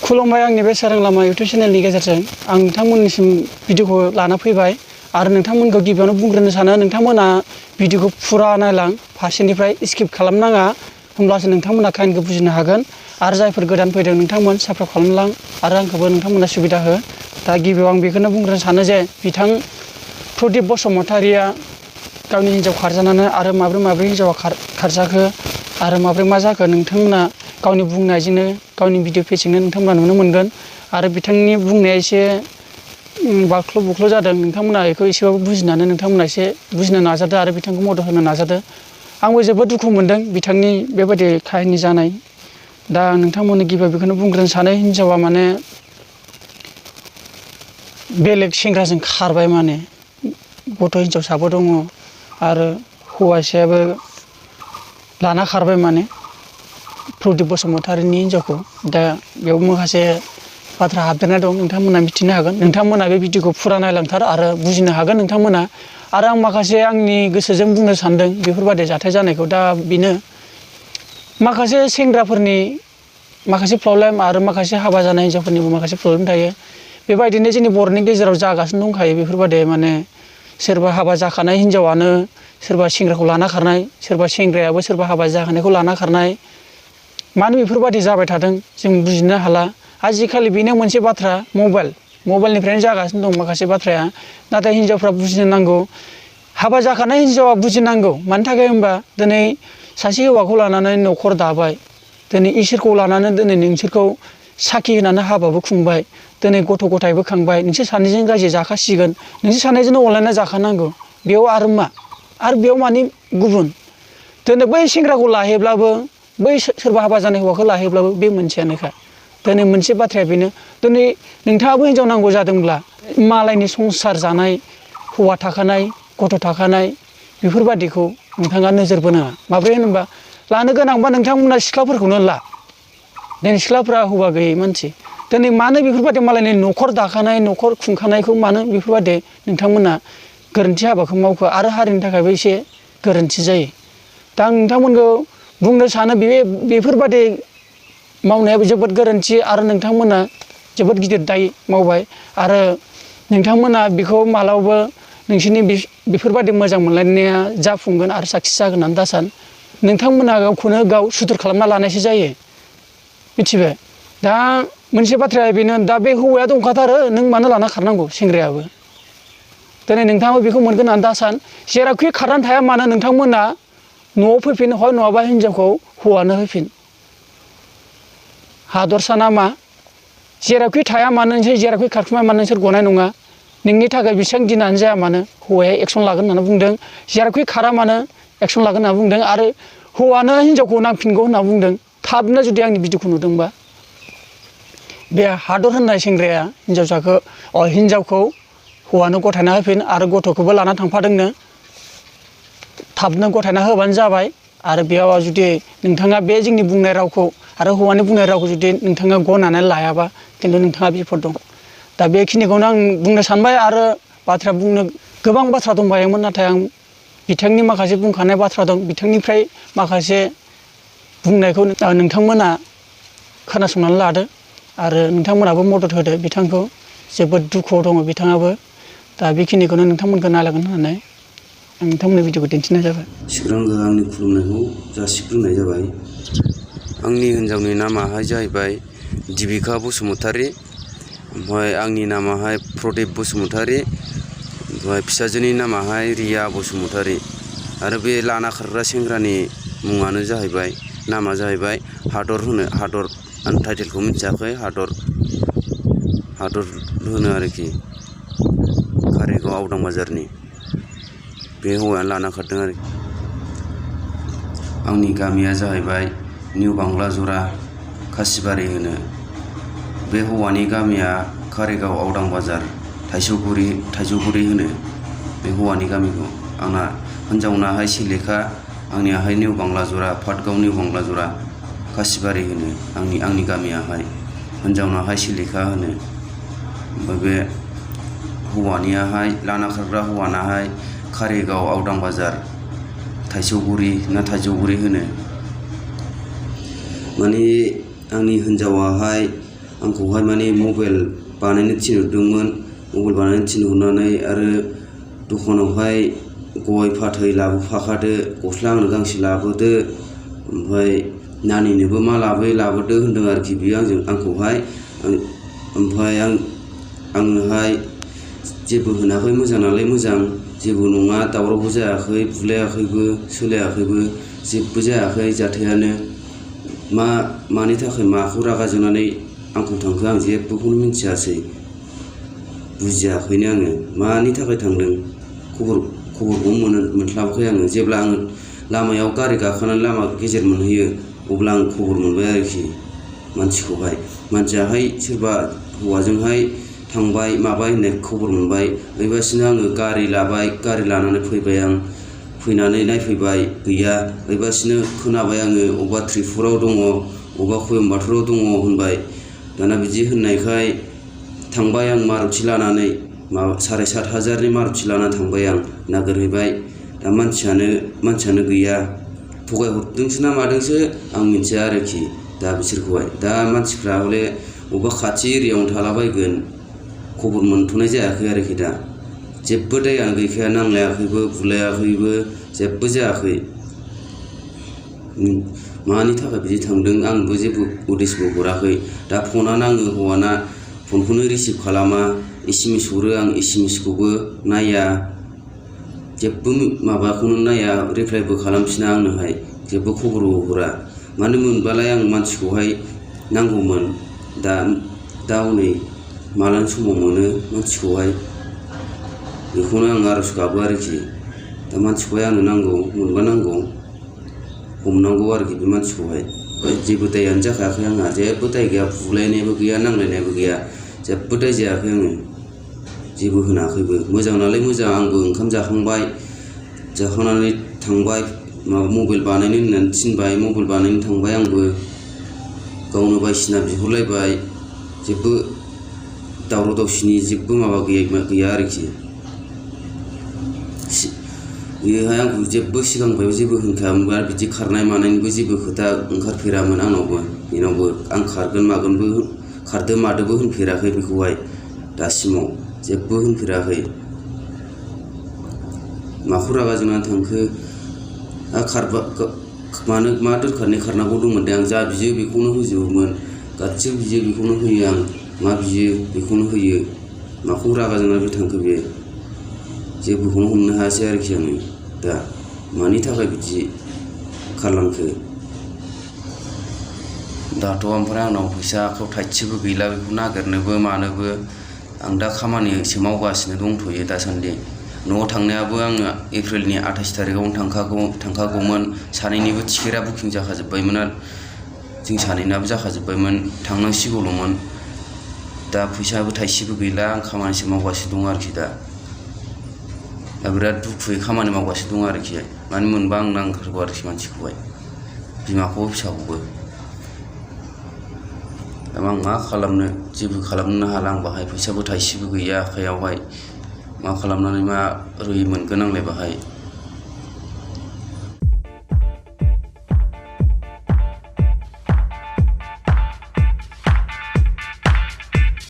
खुलुमबाय आंनि बे सोरां लामा इउटुब चेनेलनि गेजेरजों आं नोंथांमोननिसिम भिडिअखौ लाना फैबाय आरो नोंथांमोनखौ गिबियावनो बुंग्रोनो सानो नोंथांमोना भिडिअखौ फुरा नायलां फारसेनिफ्राय स्किप खालामनाङा होमब्लासो नोंथांमोना काहिनिखौ बुजिनो हागोन आरो जायफोर गोदान फैदों नोंथांमोन साबस्क्राइब खालामलां आरो आंखौबो नोंथांमोना सुबिदा हो दा गिबियाव आं बेखौनो बुंग्रोनो सानो जे बिथां प्रदीप बसुमतारिया गावनि हिन्जाव खारजानानै आरो माब्रै हिन्जावा खारजाखो आरो माब्रै मा जाखो नोंथांमोना गावनि बुंनायजोंनो गावनि भिडिअ पेजजोंनो नोंथांमोना नुनो मोनगोन आरो बिथांनि बुंनाया एसे बाख्ल' बुख्ल' जादों नोंथांमोना बेखौ एसेबाबो बुजिनानै नोंथांमोना एसे बुजिनो नाजादो आरो बिथांखौ मदद होनो नाजादो आंबो जोबोद दुखु मोनदों बिथांनि बेबायदि काहिनि जानाय दा नोंथांमोननो गिबियाव बेखौनो बुंग्रोनो सानो हिन्जावा माने बेलेग सेंग्राजों खारबाय माने गथ' हिन्जावसाबो दङ आरो हौवासायाबो लाना खारबाय माने प्रदीप बसुमतारिनि हिन्जावखौ दा बेयाव माखासे बाथ्रा हाबदेरनाय दं नोंथांमोना मिथिनो हागोन नोंथांमोना बे भिडिअखौ फुरा नायलांथार आरो बुजिनो हागोन नोंथांमोना आरो आं माखासे आंनि गोसोजों बुंनो सानदों बेफोरबायदि जाथाय जानायखौ दा बेनो माखासे सेंग्राफोरनि माखासे प्रब्लेम आरो माखासे हाबा जानाय हिन्जावफोरनिबो माखासे प्रब्लेम थायो बेबायदिनो जोंनि बर'नि गेजेराव जागासिनो दंखायो बेफोरबायदि माने सोरबा हाबा जाखानाय हिन्जावानो सोरबा सेंग्राखौ लाना खारनाय सोरबा सेंग्रायाबो सोरबा हाबा जाखानायखौ लाना खारनाय मानो बेफोरबायदि जाबाय थादों जों बुजिनो हाला आजिखालि बेनो मोनसे बाथ्रा मबाइलनिफ्रायनो जागासिनो दं माखासे बाथ्राया नाथाय हिन्जावफ्रा बुजिनो नांगौ हाबा जाखानाय हिन्जावा बुजिनांगौ मानि थाखाय होनबा दिनै सासे हौवाखौ लानानै न'खर दाबाय दिनै इसोरखौ लानानै दिनै नोंसोरखौ साखि होनानै हाबाबो खुंबाय दिनै गथ' गथायबो खांबाय नोंसोर सानैजों रायजो जाखासिगोन नोंसोर सानैजोंनो अनलायना जाखानांगौ बेयाव आरो मा आरो बेयाव मानि गुबुन दिनै बै सेंग्राखौ लाहैब्लाबो बै सोरबा हाबा जानाय हौवाखौ लाहैब्लाबो बे मोनसेयानोखा दिनै मोनसे बाथ्राया बेनो दिनै नोंथाङाबो हिन्जाव नांगौ जादोंब्ला मालायनि संसार जानाय हौवा थाखानाय गथ' थाखानाय बेफोरबादिखौ नोंथाङा नोजोर बोनाङा माब्रै होनोबा लानो गोनांबा नोंथांमोना सिख्लाफोरखौनो ला दिनै सिख्लाफ्रा हौवा गैयै मानसि दिनै मानो बेफोरबायदि मालायनि न'खर दाखानाय न'खर खुंखानायखौ मानो बेफोरबायदि नोंथांमोना गोरोन्थि हाबाखौ मावखो आरो हारिनि थाखायबो एसे गोरोन्थि जायो दा आं नोंथांमोनखौ बुंनो सानो बेफोरबायदि मावनायाबो जोबोद गोरोन्थि आरो नोंथांमोना जोबोद गिदिर दाय मावबाय आरो नोंथांमोना बेखौ मालाबाबो नोंसोरनि बेफोरबायदि मोजां मोनलायनाया जाफुंगोन आरो साक्सेस जागोन होननानै दासान नोंथांमोना गावखौनो गाव सुथुर खालामना लानायसो जायो मिथिबाय दा मोनसे बाथ्राया बेनो दा बे हौवाया दंखाथारो नों मानो लाना खारनांगौ सेंग्रायाबो दिनै नोंथाङाबो बेखौ मोनगोन होननानै दासान जेरावखि खारनानै थाया मानो नोंथांमोना न'आव फैफिन हय नङाबा हिन्जावखौ हौवानो होफिन हादरसा ना मा जेरावखि थाया मानो नोंसोर जेरावखि खारखुमा मानो नोंसोर गनाय नङा नोंनि थाखाय बेसेबां दिनानो जाया मानो हौवाया एक्सन लागोन होननानै बुंदों जेरावखि खारा मानो एक्सन लागोन होनना बुंदों आरो हौवानो हिन्जावखौ नांफिनगौ होनना बुंदों थाबनो जुदि आंनि भिडिअखौ नुदोंबा बे हादर होननाय सेंग्राया हिन्जावखौ हौवानो गथायना होफिन आरो गथ'खौबो लाना थांफादोंनो थाबनो गथायना होबानो जाबाय आरो बेयाव जुदि नोंथाङा बे जोंनि बुंनाय रावखौ आरो हौवानि बुंनाय रावखौ जुदि नोंथाङा गनायनानै लायाबा खिन्थु नोंथाङा बिपद दं दा बेखिनिखौनो आं बुंनो सानबाय आरो बाथ्रा बुंनो गोबां बाथ्रा दंबायोमोन नाथाय आं बिथांनि माखासे बुंखानाय बाथ्रा दं बिथांनिफ्राय माखासे बुंनायखौ नोंथांमोना खोनासंनानै लादो आरो नोंथांमोनाबो मदद होदो बिथांखौ जोबोद दुखुआव दङ बिथाङाबो दा बेखिनिखौनो नोंथांमोनखौ नायलांगोन होननानै आं नोंथांमोननि भिडिअखौ दिन्थिनाय जाबाय सिगांग्रो आंनि खुलुमनायखौ जासिग्रोनाय जाबाय आंनि हिन्जावनि नामाहाय जाहैबाय दिबिका बसुमतारि ओमफ्राय आंनि नामाहाय प्रदीप बसुमतारि ओमफ्राय फिसाजोनि नामाहाय रिया बसुमतारि आरो बे लाना खारग्रा सेंग्रानि मुङानो जाहैबाय नामा जाहैबाय हादर होनो हादर आं टाइटेलखौ मिथियाखै हादर होनो आरोखि कारिगाव आवदां बाजारनि बे हौवायानो लाना खारदों आरोखि आंनि गामिया जाहैबाय निउ बांला जरा खासिबारि होनो बे हौवानि गामिया कारिगाव आवदां बाजार थाइजौगुरि होनो बे हौवानि गामिखौ आंना हिन्जावनाहाय सिलेखा आंनियाहाय निउ बांला जरा पाटगाव निउ बांला जरा खासिबारि होनो आंनि गामियाहाय हिन्जावनाहाय सिलेखा होनो ओमफ्राय बे हौवानियाहाय लाना खारग्रा हौवानाहाय कारिगाव आवदां बाजार थाइजौगुरि होनो माने आंनि हिन्जावाहाय आंखौहाय माने मबाइल बानायनो थिनहरदोंमोन। मबाइल बानायनो थिनहरनानै आरो दखानावहाय गय फाथै लाबोफाखादो, गस्ला आंनो गांसे लाबोदो, ओमफ्राय नानिनोबो मा लाबोदो होनदों आरोखि बियो आंखौहाय। ओमफ्राय आंनोहाय जेबो होनाखै, मोजां नालाय मोजां, जेबो नङा, दावरावबो जायाखै, बुलायाखैबो, सोलायाखैबो, जेबो जायाखै जाथायानो। मानि थाखाय माखौ रागा जोंनानै आंखौ थांखो आं जेबोखौनो मिन्थियासै, बुजियाखैनो आङो मानि थाखाय थांदों। खबरखौ मोनस्लाबाखै आङो। जेब्ला आङो लामायाव गारि गाखोनानै लामा गेजेर मोनहैयो अब्ला आं खबर मोनबाय आरोखि मानसिखौहाय। मानसियाहाय सोरबा हौवाजोंहाय थांबाय माबाय होननाय खबर मोनबाय। ओइबासिनो आङो गारि लाबाय, गारि लानानै फैबाय आं। फैनानै नायफैबाय, गैया। ओइबासिनो खोनाबाय आङो अबेबा त्रिपुरायाव दङ, अबेबा कयम्बाटुराव दङ होनबाय। दाना बिदि होननायखाय थांबाय आं मारुथि लानानै, 7,500नि मारुथि लानानै थांबाय आं, नागिरहैबाय। दा मानसियानो गैया। थगायहरदोंसो ना मादोंसो आं मिन्थिया आरोखि दा बिसोरखौहाय। दा मानसिफ्रा हले अबेबा खाथि एरियायावनो थालाबायगोन, खबर मोनथ'नाय जायाखै आरोखि दा। जेबो दायानो गैखाया, नांलायाखैबो, बुलायाखैबो, जेबो जायाखै। मानि थाखाय बिदि थांदों आंबो जेबो उदिसबो हराखै। दा फना नाङो हौवाना, फनखौनो रिसिभ खालामा, SMS हरो आं, SMS खौबो नाया, जेबो माबाखौनो नाया, रिप्लायबो खालामफिना आंनोहाय, जेबो खबरबो हरा। मानो मोनबालाय आं मानसिखौहाय नांगौमोन। दा हनै मालानि समाव मोनो मानसिखौहाय, बेखौनो आं आरज गाबो आरोखि। दा मानसिखौहाय आंनो नांगौ, मोनबा नांगौ, हमनांगौ आरोखि बे मानसिखौहाय। जेबो दायानो जाखायाखै आंहा, जेबो दाय गैया, बुलायनायबो गैया, नांलायनायबो गैया, जेबो दाय जायाखै आङो, जेबो होनाखैबो। मोजां नालाय मोजां, आंबो ओंखाम जाखांबाय, जाखांनानै थांबाय, मबाइल बानायनो होननानै थिनबाय, मबाइल बानायनो थांबाय आंबो, गावनो बायदिसिना बिहरलायबाय, जेबो दावराव दावसिनि जेबो माबा गैया आरोखि। बेयोहाय आंखौ जेबो सिगांनिफ्रायबो जेबो होनखायामोन, आरो बिदि खारनाय मानायनिबो जेबो खोथा ओंखारफेरामोन आंनावबो, बेनावबो। आं खारगोन मागोनबो, खारदो मादोबो होनफेराखै बेखौहाय दासिमाव, जेबो होनफेराखै। माखौ रागा जोंनानै थांखो, मा दरखारनि खारनांगौ दंमोन दे, आं जा बियो बेखौनो होजोबोमोन, गासिबो बियो बेखौनो होयो आं, मा बियो बेखौनो होयो। माखौ रागा जोंनानै थांखो बे, जेबोखौनो हमनो हायासै आरोखि आङो दा, मानि थाखाय बिदि खालामखो। दाथ' ओमफ्राय आंनाव फैसा आखायाव थाइसेबो गैला, बेखौ नागिरनोबो मानोबो। आं दा खामानिसो मावगासिनो दंथ'यो दासान्दि। न'आव थांनायाबो आङो एप्रिलनि 28 थारिखआवनो थांखागौमोन। सानैनिबो टिकेटआ बुकिं जाखाजोब्बायमोन आरो जों सानैनाबो जाखाजोब्बायमोन, थांनांसिगौल'मोन। दा फैसाबो थाइसेबो गैला, आं खामानिसो मावगासिनो दं आरोखि दा बिराद दुखुयै खामानि मावगासिनो दं आरोखि। माने मोनबा आं नांथारगौ आरोखि मानसिखौहाय, बिमाखौबो फिसाखौबो। दा आं मा खालामनो, जेबो खालामनो हाला आं बाहाय, फैसाबो थाइसेबो गैया आखायावहाय। मा खालामनानै मा मोनगोन आंलाय बाहाय।